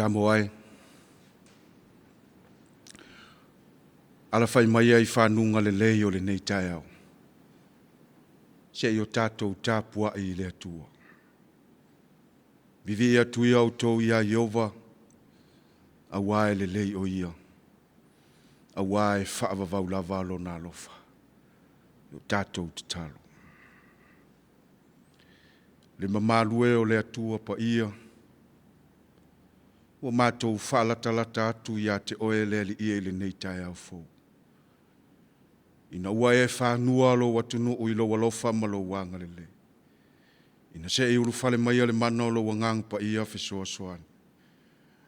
Samoa e, alafai maia i fanuga lelei o lenei taeao, se i o tatou tapuai i le Atua. Vivii atu ia outou ia Ieova, aua e lelei o Ia, aua e faavavau lava Lona alofa. O tatou tatalo. Le mamalu e o le Atua Paia, ua matou faalatalata atu ia te Oe le Alii e i lenei taeao fou, ina ua e fanua lou atunuu i lou alofa ma lou agalelei, ina se i ulufale maia le mana o lou Agaga Paia Fesoasoani,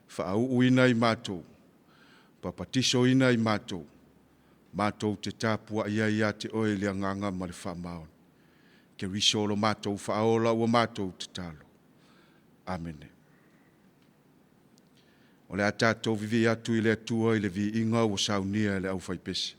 faauuina i matou, papatisoina i matou, matou te tapuai ai ia te Oe i le agaga ma le faamaoni. Keriso o lo matou Faaola ua matou tatalo. Amene. O le a tatou vivii atu i le Atua i le viiga ua saunia e le aufaipese.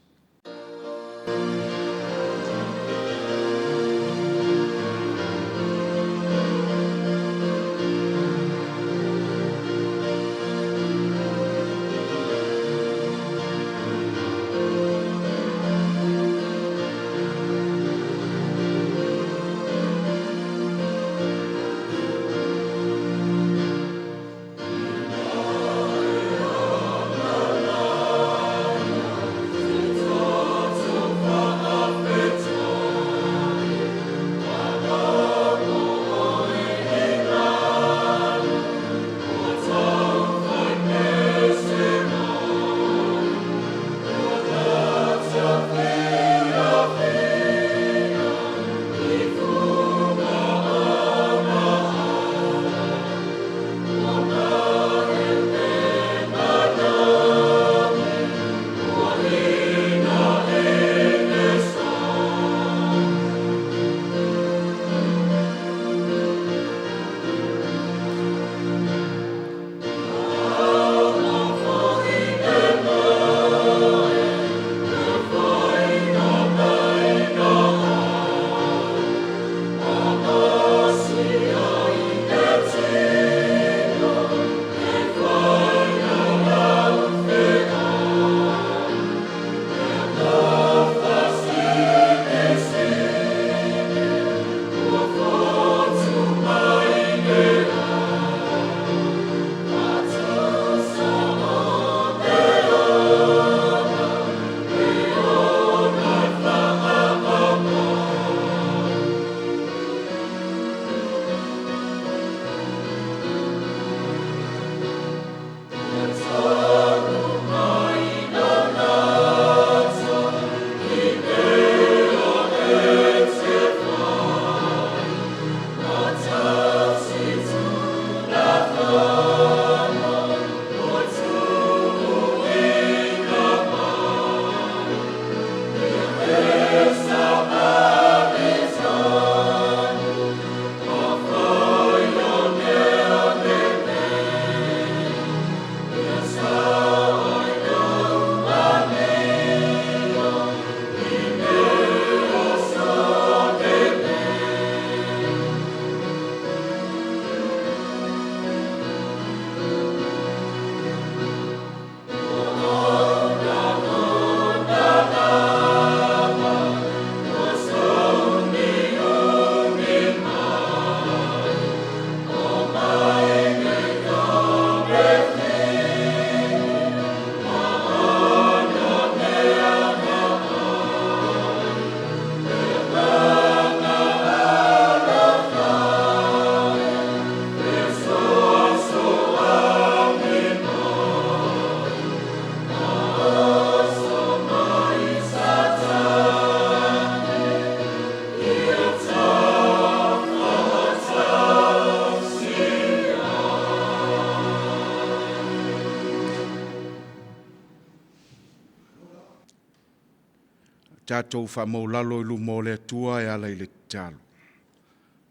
Tatou faamaualalo i luma o le Atua e ala i le tatalo.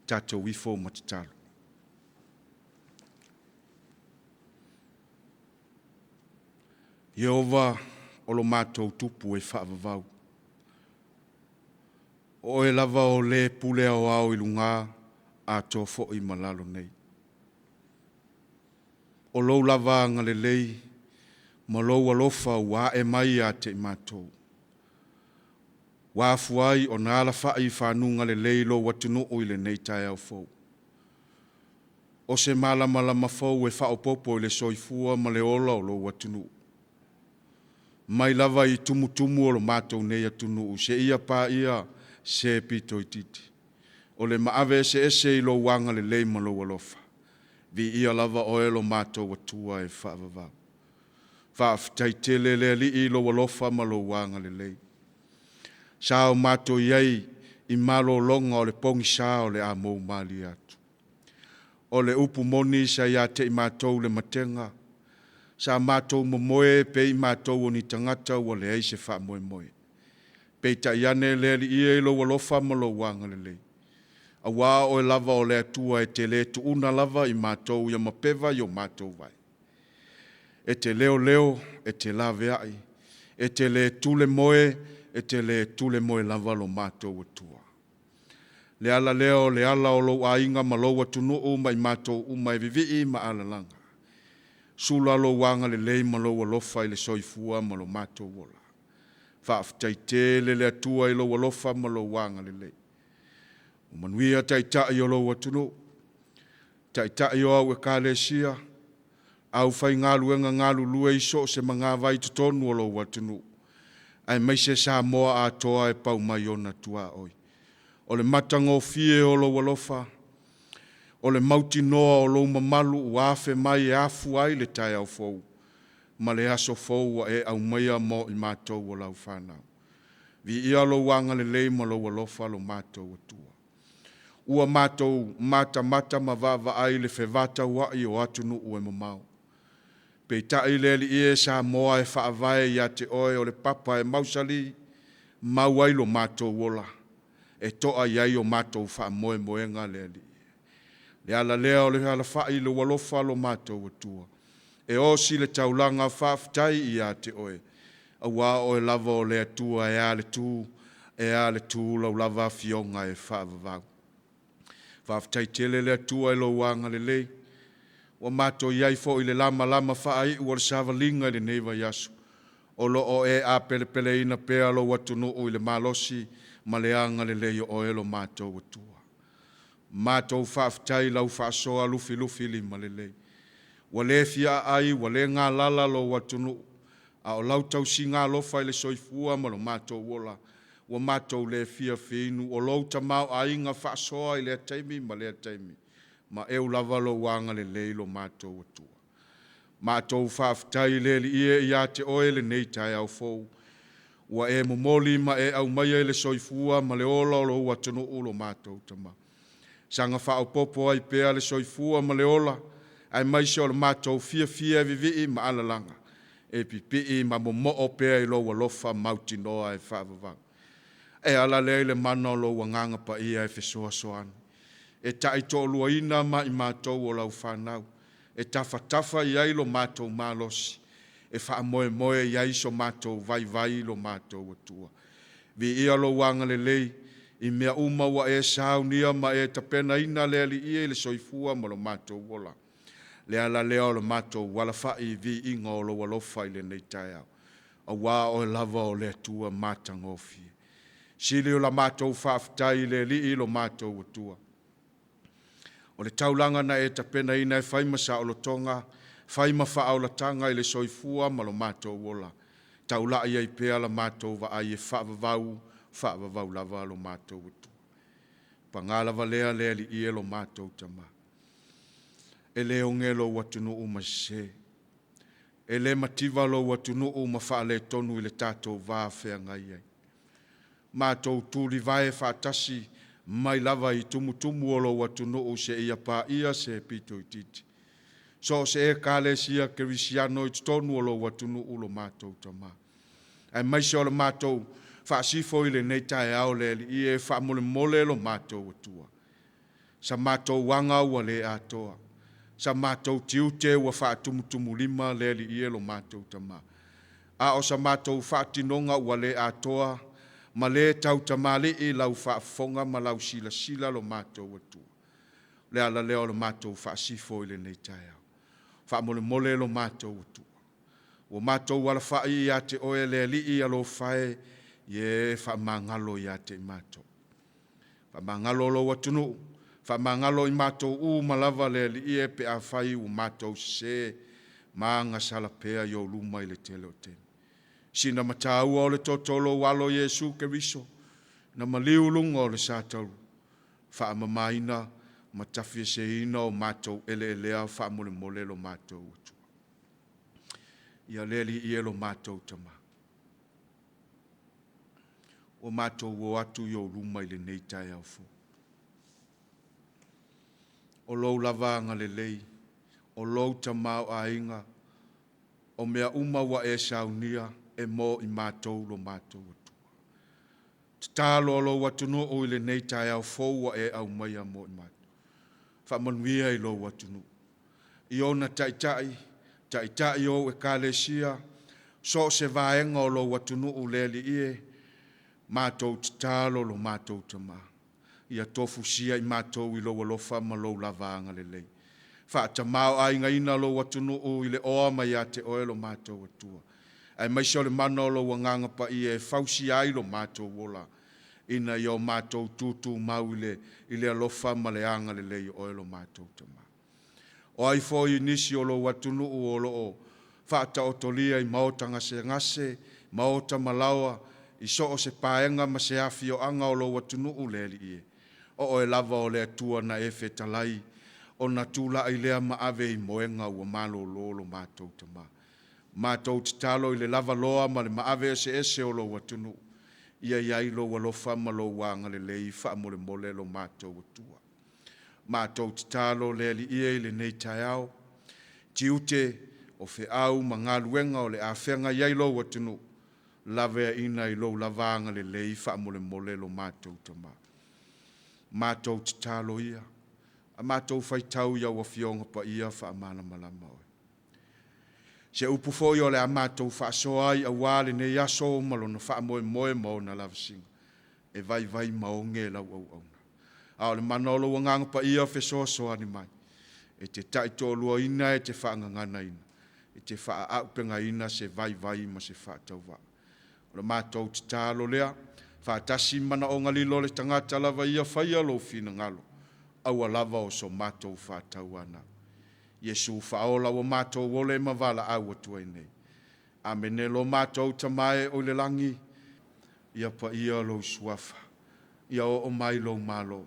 Tatou ifo ma tatalo. Ieova, o lo matou Tupu e faavavau, o Oe lava o Le pule aoao i luga atoa foi ma lalo nei. O lou lava agalelei ma lou alofa ua ae mai ia te i matou. Ua afua ai ona alafai i fanuga lelei lou atunuu i lenei taeao fou. O se malamalama fou e faaopoopo i le soifua ma le ola o lou atunuu. Mai lava i tumutumu o lo matou nei atunuu seia paia se pito itiiti. O le maave eseese i lou agalelei ma lou alofa, viia lava oe lo matou Atua e faavavau. Faafetai tele le Alii i lou alofa ma lou agalelei. Sa o matou i ai i malologa o le pogisa o le a mou malie atu. O le upu moni sa ia te i matou le matega, sa matou momoe pei matou o ni tagata ua leai se faamoemoe. Peitai ane le Alii e i lou alofa ma lou agalelei, aua o Oe lava o le Atua e te le tuuna lava i matou ia mapeva i o matou vae. E te leoleo, e te laveai, e te le tulemoe, e te le tulemoe lava lo matou Atua. Le ala lea o le ala o lou aiga ma lou atunuu ma i matou uma e vivii ma alalaga, sula lou agalelei ma lou alofa i le soifua ma lo matou ola. Faafetai tele le Atua i lou alofa ma lou agalelei. Ua manuia Taitai o lou atunuu, Taitai o au Ekalesia, aufaigaluega galulue i so o se magavai i totonu o lou atunuu, aemaise Samoa atoa e pau mai ona tuaoi. O le matagofie o lou alofa, o le mautinoa o lou mamalu ua afe mai e afua ai le taeao fou ma le aso fou ua e aumaia mo i matou o lau fanau. Viia lou agalelei ma lou alofa lo matou Atua. Ua matou matamata ma vaavaai i le fevataua'i o atunuu e mamao. Peitai le Alii e, Samoa e faavae ia te oe o le papa e mausali, mau ai lo matou ola, e to'a i ai o matou faamoemoega le Alii. Le ala lea o le alafai i lou alofa lo matou Atua, e osi le taulaga faafetai ia te oe, aua o Oe lava o le Atua e a le tu, e a le tu lau lava Afioga e faavavau. Faafetai tele le Atua i lou agalelei, ua matou i ai foi i le lamalama faaiu o le savaliga i lenei vaiaso, o lo o e apelepeleina pea lou atunuu i le malosi ma le agalelei o oe lo matou Atua. Matou faafetai i lau faasoa lufilufilimalelei, ua le fia aai ua le galala lou atunuu, a o lau tausiga alofa i le soifua ma lo matou ola, ua matou le fia feinu, o lou tamaoaiga faasoa i lea taimi ma lea taimi, maeu lava lou agalelei lo matou Atua. Matou faafetai i le Alii e ia te oe lenei taeao fou, ua e momoli ma e aumaia i le soifua ma le ola o lou atunuu lo matou Tama. Saga faaopoopo ai pea le soifua ma le ola, aemaise o le matou fiafia e vivii ma alalaga, e pipii ma momoo pea i lou alofa mautinoa e faavavau. E ala lea i le mana o lou Agaga Paia e fesoasoani, e taitoaluaina ma i matou o lau fanau, e tafatafa i ai lo matou malosi, e faamoemoe i ai so matou vaivai lo matou Atua. Viia lou agalelei i mea uma ua e saunia ma e tapenaina le Alii e i le soifua ma lo matou ola. Le ala lea o le matou alafai i viiga o lou alofa i lenei taeao, aua o Oe lava o le Atua matagofie. Sili la matou faafetai i le Alii lo matou Atua, o le taulaga na e tapenaina e fai ma saolotoga, fai ma faaolataga i le soifua ma lo matou ola, taulai ai pea la matou vaai e faavavau, faavavau lava lo matou Atua. Paga lava lea le Alii e lo matou Tama, e le oge lou atunuu ma sese, e le mativa lou atunuu ma faaletonu i le tatou va feagai ai. Matou tulivae faatasi mai lava i tumutumu o lou atunuu seia paia se pito itiiti. So o se Ekalesia Kerisiano i totonu o lou atunuu lo matou Tama, aemaise o le matou faasifo i lenei taeao le Alii e faamolemole lo matou Atua, sa matou aga ua le atoa, sa matou tiute ua faatumutumulima le Alii e lo matou Tama, a o sa matou faatinoga ua le atoa ma le tautamalii i lau faafofoga ma lau silasila lo matou Atua. O le ala lea o le matou faasifo i lenei taeao. Faamolemole lo matou Atua. Ua matou alafai ia te oe le Alii alofa e, ia e faamagalo ia te i matou. Faamagalo lou atunuu, faamagalo i matou uma lava le Alii e pe afai ua matou sese ma agasala pea i ou luma i le tele o taimi. Sina mataua o le toto o lou alo Iesu Keriso na maliu i luga o le satauro, faamamaina ma tafieseina o matou eleelea faamolemole lo matou Atua. Ia le Alii e lo matou Tama, ua matou o atu i ou luma i lenei taeao fou. O lou lava agalelei, o lou tamaoaiga, o mea uma ua e saunia e mo i matou lo matou Atua. Tatalo a lou atunuu i lenei taeao fou ua e aumaia mo i matou. Faamanuia i lou atunuu, i ona taitai, taitai o ou ekalesia, so o se vaega o lou atunuu le Alii e, matou tatalo lo matou Tama, ia tofusia i matou i lou alofa ma lou lava agalelei. Faatamaoaigaina lou atunuu i le oa mai ia te oe lo matou Atua, aemaise o le mana o lou Agaga Paia e fausia ai lo matou ola, ina ia o matou tutumau i le alofa ma le agalelei o oe lo matou Tama. O ai foi nisi o lou atunuu o lo o faataotolia i maota gasegase, maota malaoa, i so o se paega ma se afioaga o lou atunuu le Alii e, o oe lava o le Atua na e fetalai, ona tulai lea ma ave i moega ua malolo lo matou Tama. Matou tatalo i le lavaloa ma le maave eseese o lou atunuu, ia i ai lou alofa ma lou agalelei faamolemole lo matou Atua. Matou tatalo le Alii e i lenei taeao, tiute o feau ma galuega o le a feagai ai lou atunuu, laveaiina i lou lava agalelei faamolemole lo matou Tama. Matou tatalo ia, a matou faitau i au Afioga Paia faamalamalama oe. Se upu foi o le a matou faasoa ai aua lenei aso ma lona faamoemoe ma ona lavasiga, e vaivai ma oge lau auauna. A o le mana o lou Agaga Paia fesoasoani mai, e te taitoaluaina e te faagaganaina, e te faaauupegaina se vaivai ma se faatauvaa. O le matou tatalo lea, faatasi ma manaoga lilo o le tagata lava ia, faia lou finagalo, aua lava o so matou faatauanau. Iesu faaola ua matou ole ma valaau atu ai nei. Amene. Lo matou Tama e oi le lagi, ia paia lou Suafa, ia oo mai lou Malo,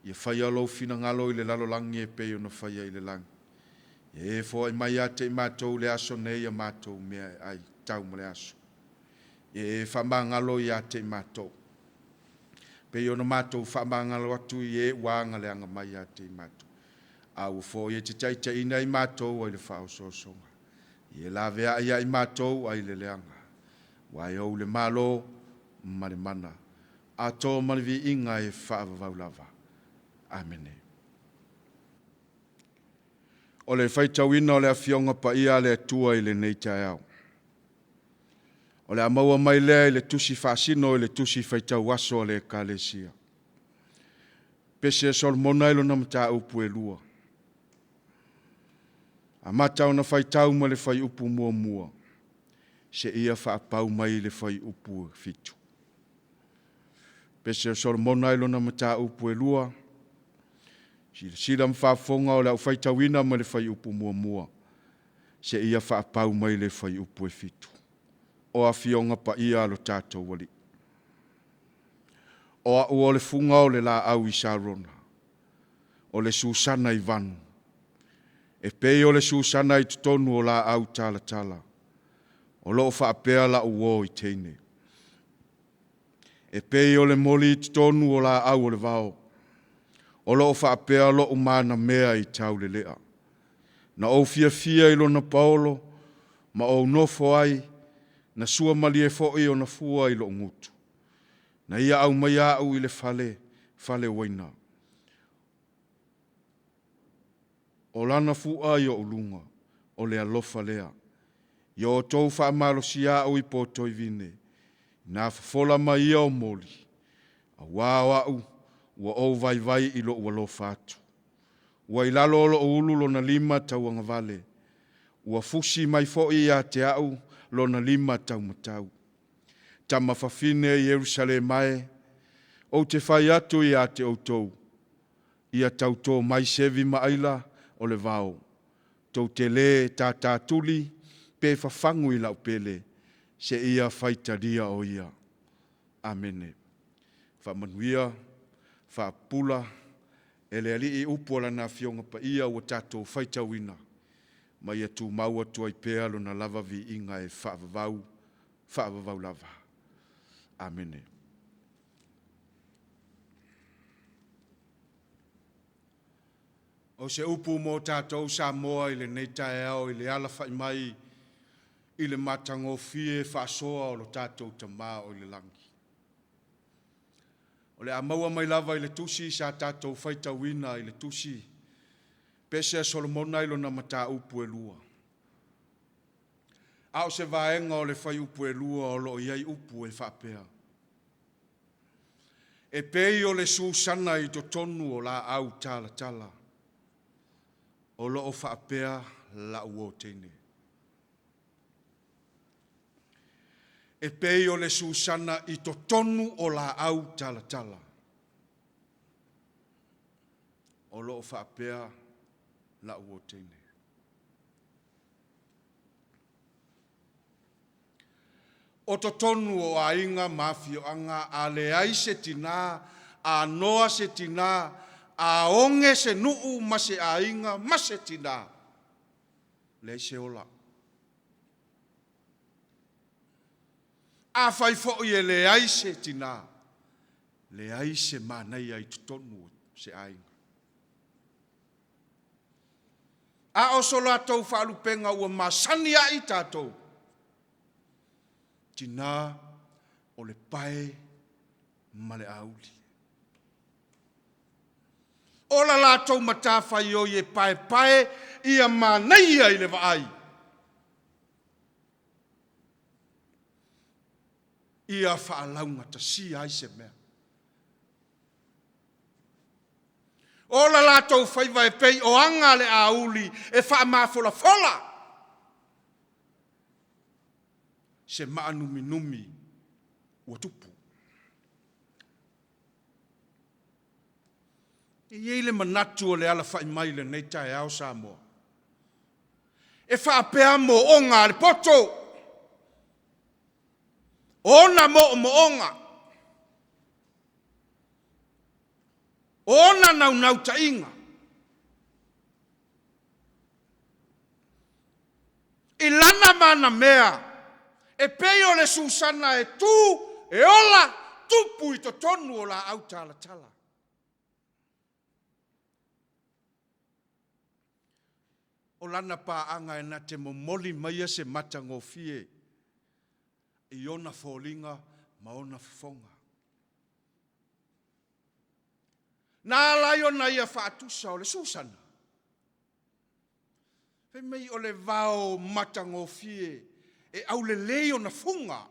ia faia lou finagalo i le lalolagi e pei ona faia i le lagi. Ia e foai mai ia te i matou i le aso nei a matou mea e ai, tau ma le aso. Ia e faamagalo ia te i matou, pei ona matou faamagalo atu i e ua agaleaga mai ia te i matou. Aua foi e te taitaiina i matou ai le faaosoosoga, ia laveai ia i matou ai le leaga, aua e ou le Malo ma le mana, atoa ma le viiga e faavavau lava. Amene. O le faitauina o le Afioga Paia a le Atua i lenei taeao, o le a maua mai lea i le Tusi Faasino i le Tusi Faitau Aso a le Ekalesia. Pese a Solomona i lona mataupu e 2. Amata ona faitau mai le fuaiupu 1 seia faapau mai i le fuaiupu 7. Pese o Solomona i lona mataupu e 2, silasila ma faafofoga o le a ou faitauina mai le fuaiupu 1 seia faapau mai le fuaiupu 7. O Afioga Paia a lo tatou Alii. O au o le fuga o le laau i Sarona, o le susana i vanu, e pei o le susana i totonu o laau talatala, o lo o faapea lau uo i teine. E pei o le moli i totonu o laau o le vao, o lo o faapea lou manamea i taulelea. Na ou fiafia i lona paolo ma ou nofo ai, na suamalie foi ona fua i lou gutu. Na ia aumaia au i le fale, fale uaina. O lana fua i ou luga, o le alofa lea. Ia outou faamalosia au i poto i vine, ina fofola mai ia o moli, aua o au ua ou vaivai i lou alofa atu. Ua i lalo o lou ulu lona lima tauagavale. Ua fusi mai foi ia te a'u lona lima taumatau. Tama fafine Ierusalema e, ou te fai atu ia te outou, ia tautō mai sevi ma aila o le vao, tou te lē tātātuli pe fafagu i la'u pele, seia faitalia o ia. Amene. Faamanuia, faapupula e le Alii upu o Lana Afioga Paia ua tatou faitauina, ma ia tumau atu ai pea Lona lava viiga e faavavau, faavavau lava. Amene. O se upu mo tatou Samoa i lenei taeao i le alafai mai i le matagofie faasoa o lo tatou Tama o i le lagi. O le a maua mai lava i le tusi sa tatou faitauina i le tusi Pese a Solomona i lona mataupu e 2. A o se vaega o le fuaiupu e 2 o lo o i ai upu e faapea, E pei o le susana i totonu o laau talatala, o lo o faapea la'u uo teine. E pei o le susana i totonu o laau talatala, o lo o faapea la'u uo teine. O totonu o aiga ma afioaga a leai se tinā, a noa se tinā, a oge se nuu ma se aiga ma se tinā, leai se ola. Afai foi e leai se tinā, leai se manaia i totonu o se aiga. A o so latou faalupega ua masani ai tatou, tinā o le pae ma le auli. O la latou matafaioi e paepae ia manaia i le vaai, ia faalaugatasia ai se mea. O la latou faiva e pei o aga a le auli e faamafolafola se maanuminumi ua tupu. E i ai le manatu o le alafai mai i lenei taeao Samoa, e faapea mooga a le poto, o ona moomooga, o ona naunautaiga, i lana ma ana mea, e pei o le susana e tu, e ola, tupu i totonu o laau talatala. O lana paaga e na te momoli maia se matagofie i ona foliga ma ona fofoga. Na ala ai ona ia faatusa o le Susana, fai mai o le vao matagofie e aulelei ona fuga.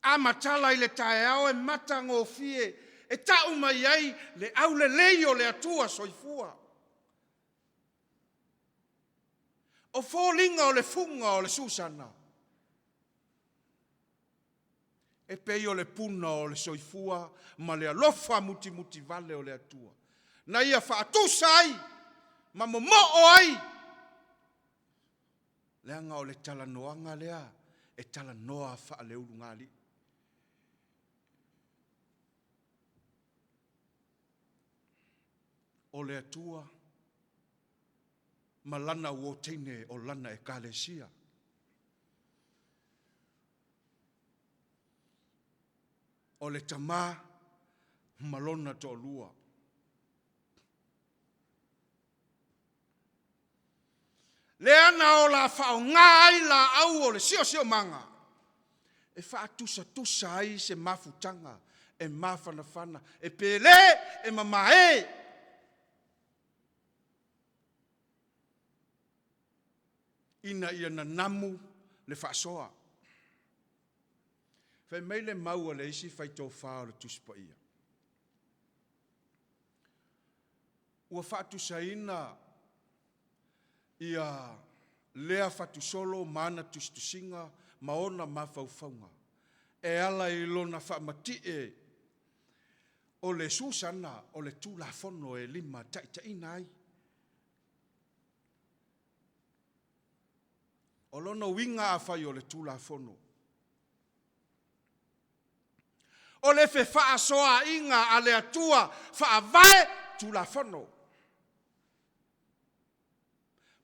A matala i le taeao e matagofie e tau mai ai le aulelei o le Atua Soifua. O foliga o le fuga o le Susana, e pei o le puna o le soifua ma le alofa mutimutivale o le Atua, na ia faatusa ai ma momoo ai, leaga o le talanoaga lea e talanoa faaleulugalii. O le Atua ma lana uo teine o lana ekalesia. O le tama ma lona toalua. Lea na ola faaaoga ai laau o le siosiomaga e faatusatusa ai se mafutaga e mafanafana, e pele, e mamae. Ina ia nanamu le faasoa. Fai mai le mau a le isi faitofa o le Tusi Paia. Ua faatusaina ia lea fatusolo ma ana tusitusiga ma ona mafaufauga e ala i lona faamatie o le Susana o le Tulafono e limataitaiina ai. O lona uiga afai o le Tulafono, o le fefaasoaaiga a le Atua faavae Tulafono.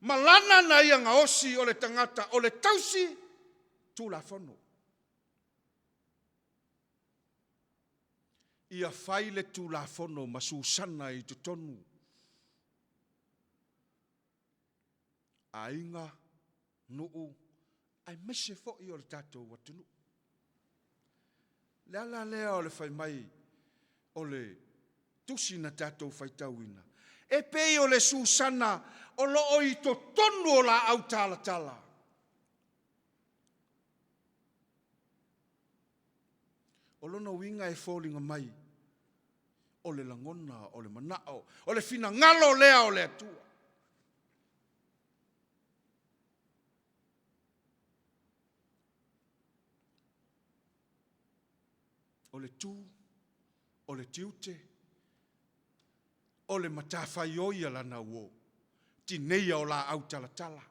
Ma lana na ia gaosi o le tagata o le tausi Tulafono. Ia fai le Tulafono ma Susana i totonu aiga, nuu, aemaise foi o le tatou atunuu. Le ala lea o le fai mai o le tusi na tatou faitauina, e pei o le Susana o lo o i totonu o laau talatala. O lona uiga e foliga mai o le lagona, o le manao, o le finagalo lea o le Atua. O le tu, o le tiute, o le matafaioi a lana uo, tineia o laau talatala,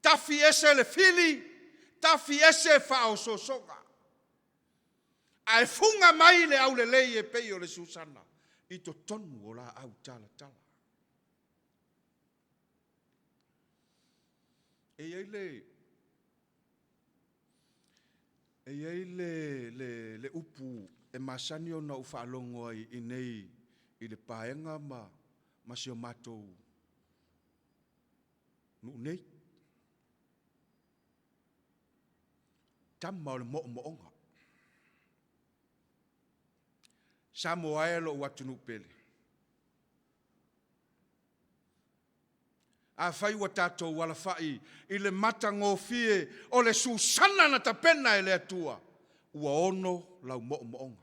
tafi ese le fili, tafi ese faaosoosoga, ae fuga mai le aulelei e pei o le Susana i totonu o laau talatala. E i ai le E i ai le, le, le upu e masani ona ou faalogo ai i nei i le paega ma, ma si o matou nuu nei. Tama o le moomooga. Samoa e lou atunuu pele, Afai ua tatou alafai i le matagofie o le Susana na tapena e le Atua, ua ono lau moomooga.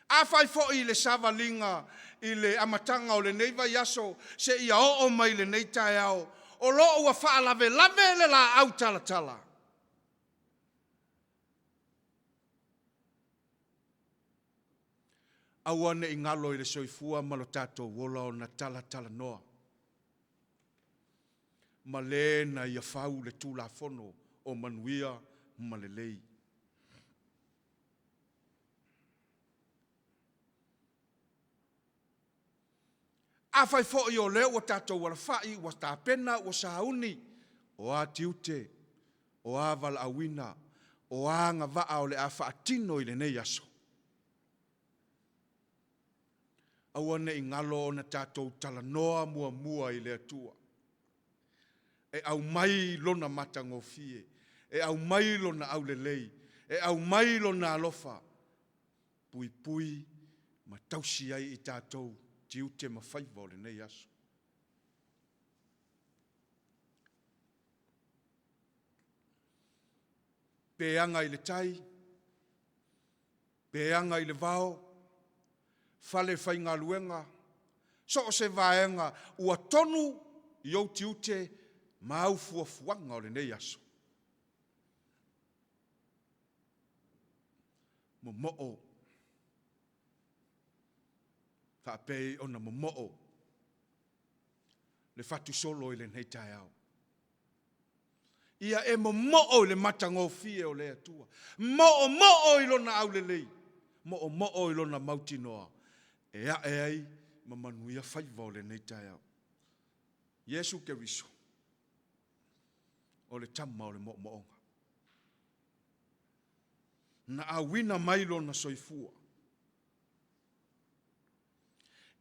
Afai foi i le savaliga i le amataga o lenei vaiaso seia oo mai i lenei taeao, o lo o ua faalavelave le laau talatala, Aua ne i galo i le soifua ma lo tatou ola ona talatalanoa ma le na ia fau le Tulafono o manuia ma lelei. Afai foi o lea ua tatou alafai, ua tapena, ua sauni, o a tiute, o a valaauina, o a agavaa o le a faatino i lenei aso, aua ne i galo ona tatou talanoa muamua i le Atua e aumai Lona matagofie, e aumai Lona aulelei, e aumai Lona alofa, puipui ma tausi ai i tatou tiute ma faiva o lenei aso. Pe aga i le tai, pe aga i le vao, fale faigaluega, so o se vaega ua tonu i ou tiute ma au fuafuaga o lenei aso. Momoo faapei ona momoo le fatusolo i lenei taeao. Ia e momoo i le matagofie o le Atua, moomoo i Lona aulelei, moomoo i Lona mautinoa e ae ai ma manuia faiva o lenei taeao. Iesu Keriso, o le Tama o le moomooga. Na auina mai Lona soifua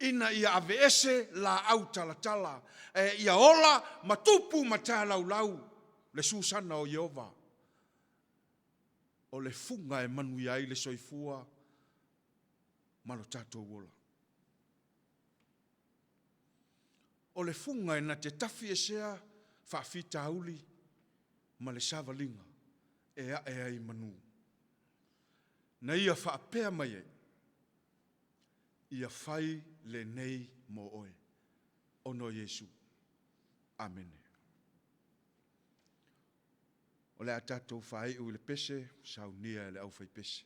ina ia aveese laau talatala, ae ia ola ma tupu ma talaulau le Susana o Ieova, o le fuga e manuia ai le soifua ma lo tatou ola. O le fuga e na te tafiesea faafitauli ma le savaliga e ae ai manu. Na ia faapea mai ai. Ia fai lenei mo oe, ona o Iesu. Amene. O le a tatou faaiu i le pese saunia e le aufaipese.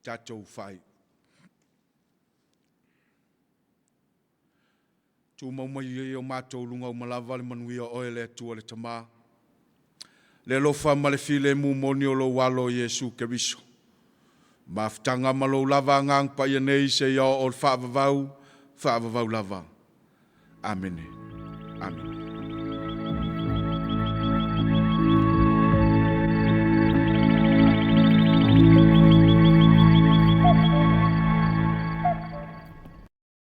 Tatou faaiu. Tumau mai ia i o matou luga uma lava le manuia o oe le Atua le Tama, le alofa ma le filemu moni o lou Alo o Iesu Keriso, mafutaga ma lou lava Agaga Paia nei seia oo i le faavavau, faavavau lava. Amene. Amene.